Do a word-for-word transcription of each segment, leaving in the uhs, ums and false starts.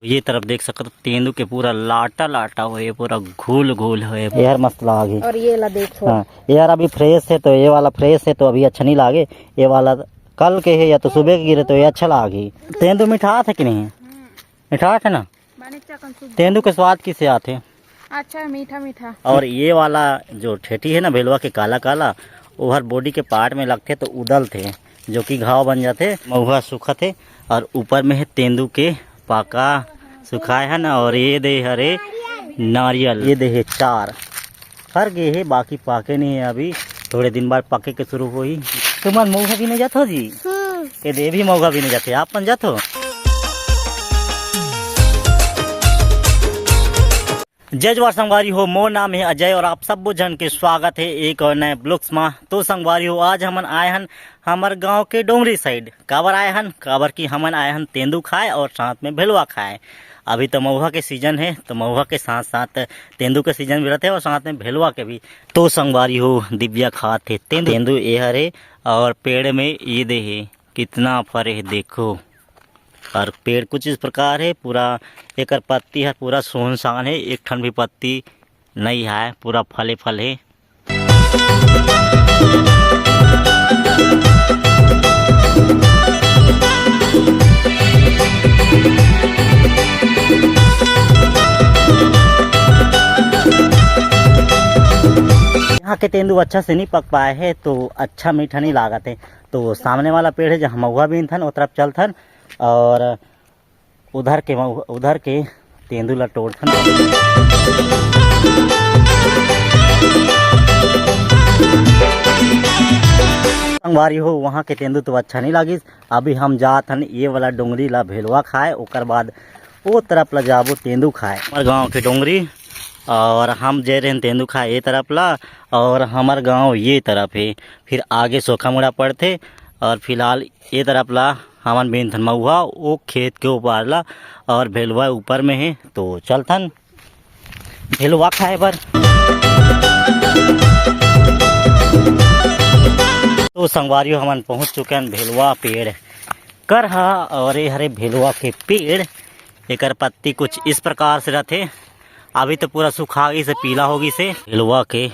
ये तरफ देख सकत हो, तेंदू के पूरा लाटा लाटा होए, पूरा घोल घोल होए, एहर मस्त लागे। और ये ला देखो। हाँ, एहर अभी फ्रेश है, तो ये वाला फ्रेश है, तो अभी अच्छा नहीं लागे। ये वाला कल के है या तो सुबह के गिरे, तो ये अच्छा लागे। तेंदू मिठास है कि नहीं? मिठास है ना? बने चकन सुध। तेंदू के स्वाद किसे आथे? अच्छा, मीठा मीठा। और ये वाला जो ठेठी है ना भेलवा के काला काला, ओहर बॉडी के पार्ट में लगथे तो उदलथे, जो कि घाव बन जाथे। महुआ सूखत हे और ऊपर में है तेंदू के पाका सुखाए हन। और ये दे हरे नारियल, ये दे हे चार, फर गे हे, बाकी पाके नहीं है अभी, थोड़े दिन बाद पाके के शुरू होही। तुमन महुआ बीने जात हो जी? हम्म। ये दे भी महुआ बीने जाथे, आप मन जात हो? जय जोहार संगवारी हो, मोर नाम है अजय और आप सबो झन के स्वागत है एक और नए ब्लॉग्स मा। तो संगवारी हो, आज हमन आए हन हमर गांव के डोंगरी साइड। काबर आए हन? काबर कि हमन आए हन तेंदू खाए और साथ में भेलवा खाए। अभी तो महुआ के सीजन है, तो महुआ के साथ साथ तेंदू के सीजन भी रहते हैं और साथ में भेलवा के भी। तो संगवारी हो, दिव्या खात हे तेंदू। तेंदू एहर हे और पेड़ में ये दे हे, कितना फरे हे देखो। और पेड़ कुछ इस प्रकार है, पूरा एकर पत्ती है पूरा सुनसान है, एक ठन भी पत्ती नहीं है, पूरा फले फल है। यहाँ के तेंदू अच्छा से नहीं पक पाए है, तो अच्छा मीठा नहीं लागत है। तो सामने वाला पेड़ है, जहाँ महुआ बीनथन, ओ तरफ चलथन और उधर के मउ-, उधर के तेंदू ला टोरथन। संगवारी हो, वहाँ के तेंदू तो अच्छा नहीं लागिस। अभी हम जात हन ये वाला डोंगरी ला भेलवा खाए, ओकर बाद ओ तरफ ला जाबो तेंदू खाए। हमर गांव के डोंगरी और हम जे रहन तेंदू खाए ये तरफ ला, और हमर गांव ये तरफ है। फिर आगे सोखा मुड़ा पड़थे और फिलहाल ये तरफ ला हमन बीनथन महुआ, वो खेत के ऊपर ला, और भेलवा ऊपर में है, तो चलथन भेलवा खाए बर। तो संगवारियों, हमन पहुंच चुके हैं भेलवा पेड़ कर हा, और ये हरे भेलवा के पेड़, एकर पत्ती कुछ इस प्रकार से रहथे। अभी तो पूरा सुखा गई से, पीला हो गई से। भेलवा के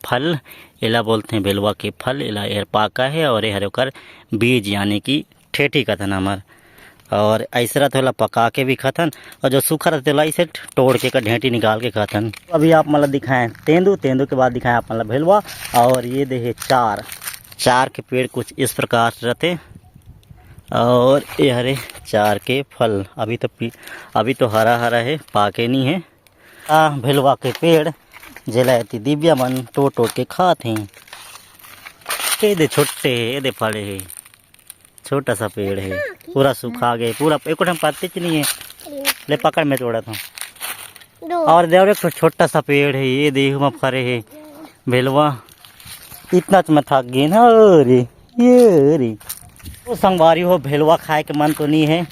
फल, एला बोलते हैं भेलवा के फल, एला एर पाका है और ये हरे ओकर बीज, यानी कि ठेठी कथन हमर। और ऐसे रहते ओला पका के भी खाथन, और जो सूखा रहते ओला ऐसे टोड़ के का ढेंटी निकाल के खाथन। अभी आप मतलब दिखाएं तेंदू, तेंदू के बाद दिखाएं आप मतलब भेलवा। और ये देहे चार, चार के पेड़ कुछ इस प्रकार से रहते। और ये हरे चार के फल, अभी तो पी-, अभी तो हरा हरा है, पाके नहीं है। आ भेलवा के पेड़, जेला एती दिव्या मन टोड़ टोड़ के खात हे। ये दे छोटे हे, ये दे फड़े हे, छोटा सा पेड़ हे, पूरा सुखा गए, पूरा एको ठन पत्ती च नहीं है। ले पकड़, मैं तोड़त हूँ। और देवर एक ठो छोटा सा पेड़ है, ये देखो मैं फरे है भेलवा। इतना तो मैं थक गई ना रे, ये रे। तो संगवारी हो, भेलवा खाए के मन तो नहीं है।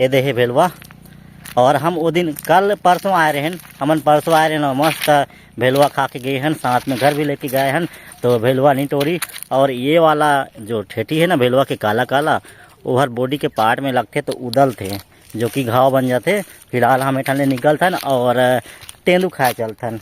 ये देहे भेलवा, और हम वो दिन कल परसों आए रहन, हमन परसों आए रहन और मस्त भेलवा खा के गए हन, साथ में घर भी लेके गए हन, तो भेलवा नहीं टोरी। और ये वाला जो ठेठी है ना भेलवा के काला काला, ओहर बॉडी के पार्ट में लगथे तो उदलथे, जो कि घाव बन जाथे। फिलहाल हम एठन ले निकलथन और तेंदू खाए चलथन।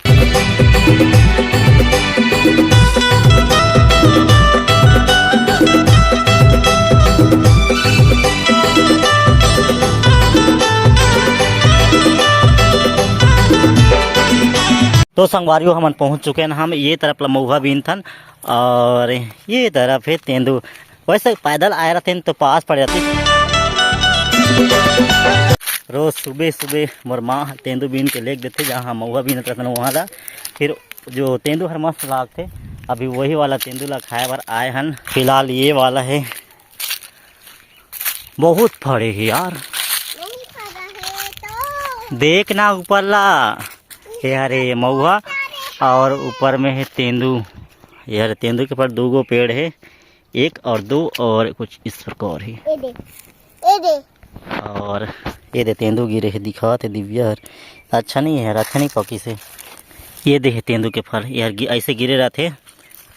तो संगवारियों, हमन पहुंच चुके हैं, हम ये तरफ ला महुआ बीनथन और ये तरफ है तेंदू। वैसे पैदल आए रहते तो पास पड़ जाते। रोज सुबह सुबह मोर माँ तेंदू बीन के लेग देथे, जहाँ महुआ बीनत रहथन वहाँ ला। फिर जो तेंदू हर मस्त लागथे, अभी वही वाला तेंदू ला खाए बर आए हन। फिलहाल ये वाला है, बहुत फड़े है यार, देख ना ऊपर ला। ये हरे महुआ और ऊपर में है तेंदू। ये हरे तेंदू के ऊपर दू गो पेड़ है, एक और दो और कुछ इस प्रकार ही। ए दे, ए दे। और ये दे तेंदू गिरे है, दिखात है दिव्या हर। अच्छा नहीं है, अच्छा नहीं पकी से। ये दे है तेंदू के फल, ये हर गि-, ऐसे गिरे रहते।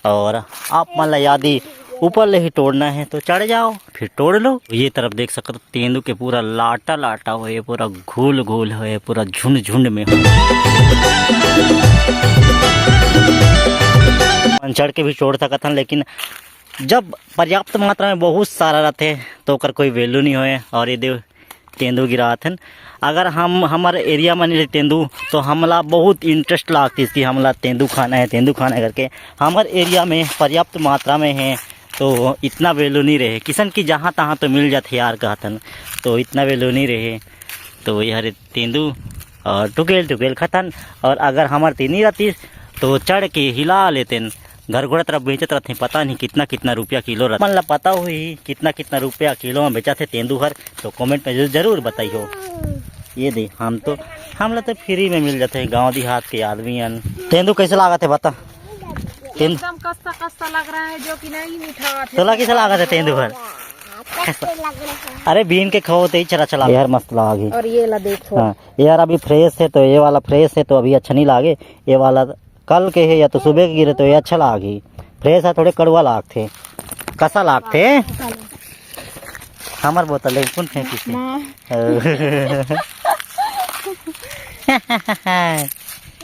और आप मन ला याद ही ऊपर ले ही तोड़ना है, तो चढ़ जाओ, फिर तोड़ लो। ये तरफ देख सकत हो, तेंदू के पूरा लाटा लाटा होए, पूरा घोल घोल होए, पूरा झुंड झुंड में होए। अपन चढ़ के भी तोड़ सकत हन, लेकिन जब पर्याप्त मात्रा में बहुत सारा रहते, तो ओकर कोई value नहीं होए। और ये देख, तेंदू गिरात हन। अगर हम, हमर area में नहीं रहे तेंदू, तो हमला बहुत interest लागतिस कि हमला तेंदू खाना है, तेंदू खाना है करके। हमर area में पर्याप्त मात्रा में है, तो इतना value नहीं रहे। किसन की जहाँ तहाँ तो मिल जाथे यार कहथन, तो इतना value नहीं रहे। तो ये हरे तेंदू और टुकेल टुकेल खतन। और अगर हमर तीनी रहतिस, तो चढ़ के हिला लेतेन। घर घोड़ा तरफ बेचत रहथे, पता नहीं कितना कितना रुपया किलो रहथे। मन ला पता होही कितना कितना रुपया किलो में बेचथे तेंदू हर, तो comment में जरूर, जरूर बताइहो। ये दे, हम तो, हमला तो free में मिल जाथे, गांव देहात के आदमी हन। तेंदू कैसे लागत है बता? तेंदू एकदम कस्सा कस्सा लग रहा है, जो कि नहीं मीठा है। तोला कैसे लागत है तेंदू हर? अरे बीन के खाओ तो ही चला चला, यार मस्त लागे। और ये ला देखो। हाँ, यार अभी fresh है, तो ये वाला fresh है तो अभी अच्छा नहीं लागे। ये वाला कल के है या तो सुबह के गिरे, तो ये अच्छा लागही। Fresh है, थोड़े कड़वा लागथे। कसा लागथे? हमर बोतल है, कौन फेंकी से? ना।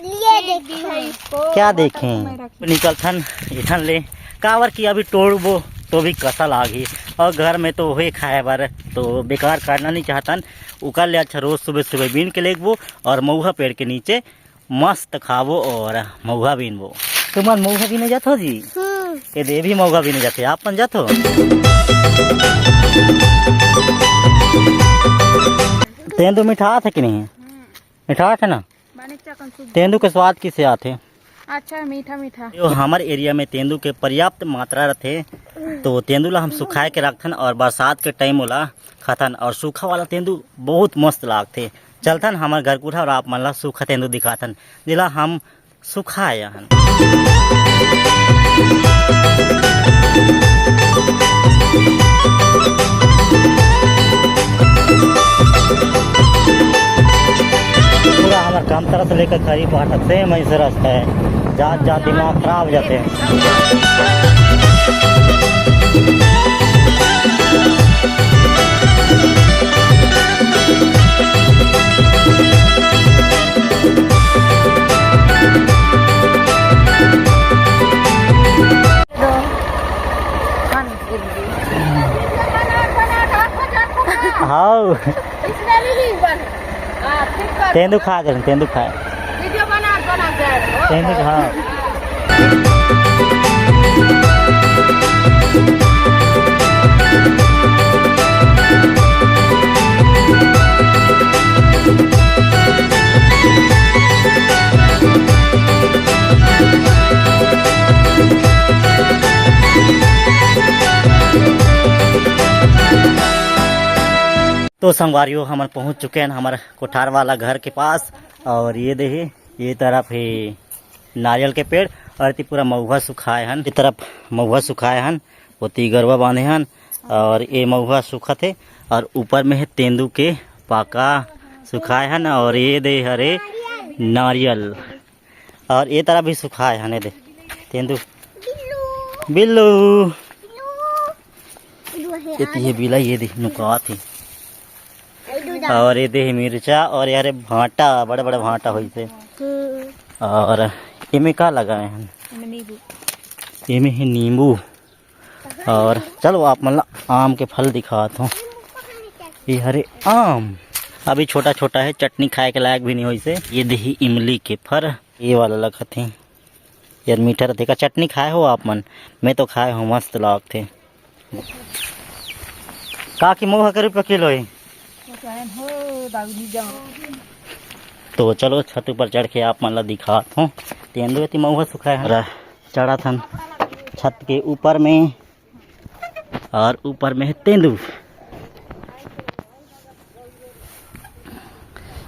ये देखो। क्या देखें? निकलथन इठन ले, काबर कि अभी तोड़बो तो भी कसा लागही, और घर में तो होए खाए बर, तो बेकार करना नहीं चाहतन। उकर ले अच्छा रोज सुबह सुबह बीन के लेगबो और महुआ पेड़ के नीचे मस्त खाबो और महुआ बीनबो। तुमन महुआ बीने जाथो जी? हम्म। ये देवी महुआ बीने जाथे, आप मन जाथो? तेंदू मिठाथे कि नहीं? मिठाथे ना? बने चकन सूप। तेंदू के स्वाद किसे आथे? अच्छा, मीठा मीठा। जो हमर area में तेंदू के पर्याप्त मात्रा रथे, तो तेंदू ला हम सुखाए के रखथन और बरसात के time ओला खाथन। और सूखा वाला तेंदू बहुत मस्त लागथे। चलथन हमर घर कोठा और आप मन ला सूखा तेंदू दिखाथन, जेला हम सुखाए हन। पूरा हमर कमतरा से लेकर खरी फाटक same ऐसे रास्ता है, जात जात दिमाग खराब हो जाते हैं। हाउ। तेंदू खा दे, तेंदू खा। Video बना, बना दे। तेंदू खा। तो संगवारियों, हमन पहुंच चुके हैं हमारे कोठार वाला घर के पास। और ये देखिए, ये तरफ है नारियल के पेड़ और एती पूरा महुआ सुखाए हन। ये तरफ महुआ सुखाए हन, ओती गरवा बांधे हन और ये महुआ सुखत हे। और ऊपर में है तेंदू के पाका सुखाए हन और ये दे हरे नारियल। और ये तरफ भी सुखाए हन, ये दे तेंदू। बिल्लू। एती ये बिला, ये दे नुकात हे। और ये दे मिर्चा और यार भांटा, बड़े बड़े भांटा होइसे। हम्म। और एमे का लगाए हन? एमे नींबू। एमे है नींबू। और चलो आप मन ला आम के फल दिखात हूँ। ये हरे आम अभी छोटा छोटा है, चटनी खाए के लायक भी नहीं होइसे। ये देही इमली के फर, ये वाला लगत है यार, मीठा रथे। का चटनी खाए हो आप मन? मैं तो खाए हूँ, मस्त लागथे। का की महुआ के रुपया किलो है? तो चलो छत ऊपर चढ़ के आप मन ला दिखात हूँ। तेंदू एती महुआ सुखाए हन। चढ़त हन छत के ऊपर में और ऊपर में है तेंदू।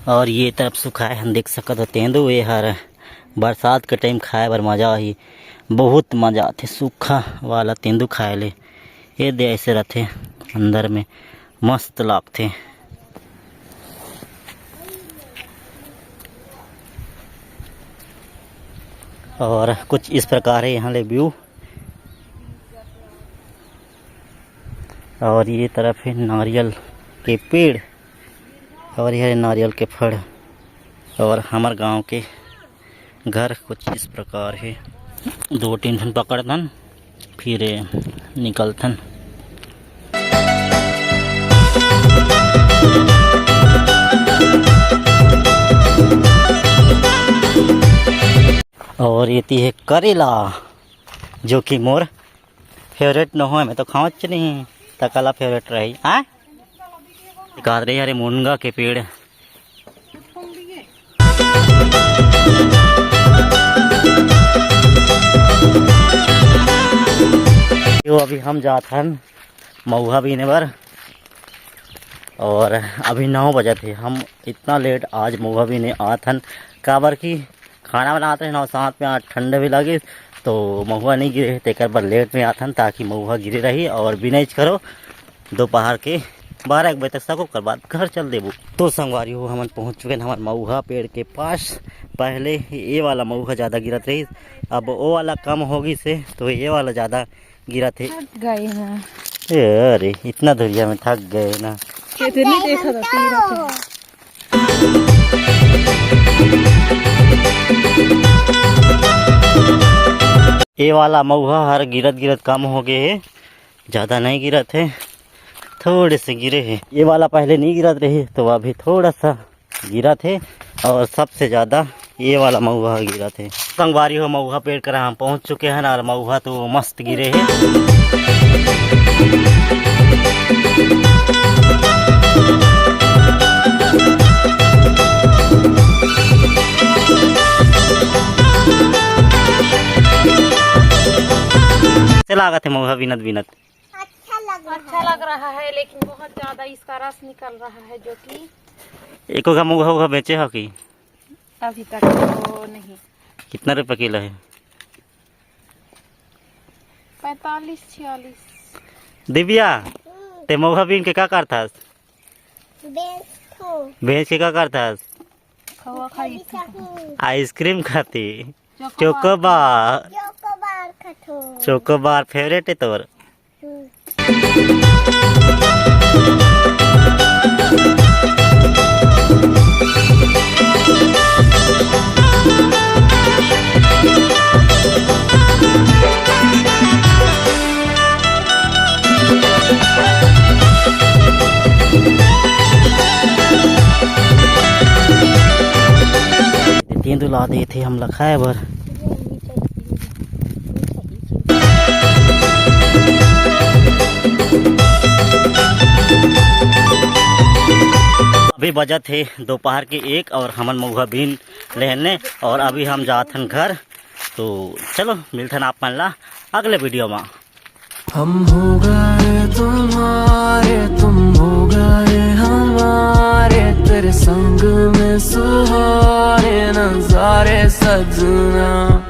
और ये तरफ सुखाए हन, देख सकत हो तेंदू, ये हर बरसात के time खाए बर मजा आही, बहुत मजा आथे सूखा वाला तेंदू खाए ले। ये दे ऐसे रथे अंदर में, मस्त लागथे। और कुछ इस प्रकार है यहाँ ले view। और ये तरफ है नारियल के पेड़ और ये है नारियल के फड़। और हमर गांव के घर कुछ इस प्रकार है। दो तीन ठन पकड़थन, फिर निकलथन। और ये ती है करेला, जो कि मोर फेवरेट न होय, मैं तो खावच नहीं, त काला फेवरेट रही। हाँ, कहत रही, अरे मुनगा के पेड़। यो अभी हम जात हन मऊहा बीने बर, और अभी नौ बजत हे। हम इतना लेट आज मऊहा बीने आत हन, काबर कि खाना बनात रहे नौ सात में, आज ठंड भी लगे, तो महुआ नहीं गिरे, तेकर बर लेट में आथन, ताकि महुआ गिरे रही और बिनैच करो दोपहर के बारह एक बजे तक सको, ओकर बाद घर चल देबो। तो संगवारी हो, हमन पहुंच चुके हैं हमारे महुआ पेड़ के पास। पहले ये वाला महुआ ज़्यादा गिरत रही, अब वो वाला कम हो गई से, तो ये वाला ज़्यादा गिरत है। थक गए हैं। ए, अरे, इतना धुरिया में थक गए ना। ये तो नहीं देखा था, पी रहा था। ये वाला महुआ हर गिरत गिरत कम हो गए है, ज़्यादा नहीं गिरत है, थोड़े से गिरे हैं। ये वाला पहले नहीं गिरत रही, तो अभी थोड़ा सा गिरत है और सबसे ज़्यादा ये वाला महुआ गिरत है। संगवारी हो, महुआ पेड़ करा हम पहुँच चुके हैं और महुआ तो मस्त गिरे है। कैसे लागत है महुआ बिनत बिनत? अच्छा लग रहा अच्छा है। लग रहा है, लेकिन बहुत ज्यादा इसका रस निकल रहा है, जो कि एको का महुआ उहुआ बेचे हो कि? अभी तक तो नहीं। कितना रुपए किलो है? पैंतालीस छियालीस। दिव्या, ते महुआ बीन के का करथस? बेचथों। बेच के का करथस? खोवा खाई। खाई सकूं। आइसक्रीम खाती। चोकोबार। चोकोबार। चोकोबार खाथों। चोकोबार फेवरेट है तोर? तेंदू ला देथे हमला खाए बर। अभी बजत हे दोपहर के एक और हमन महुआ बीन लेहन हे और अभी हम जात हन घर। तो चलो मिलथन आप मन ला अगले वीडियो मा। हम हो गए तुम्हारे, तुम हो गए हमारे, तेरे संग में सुहाने नजारे सजना।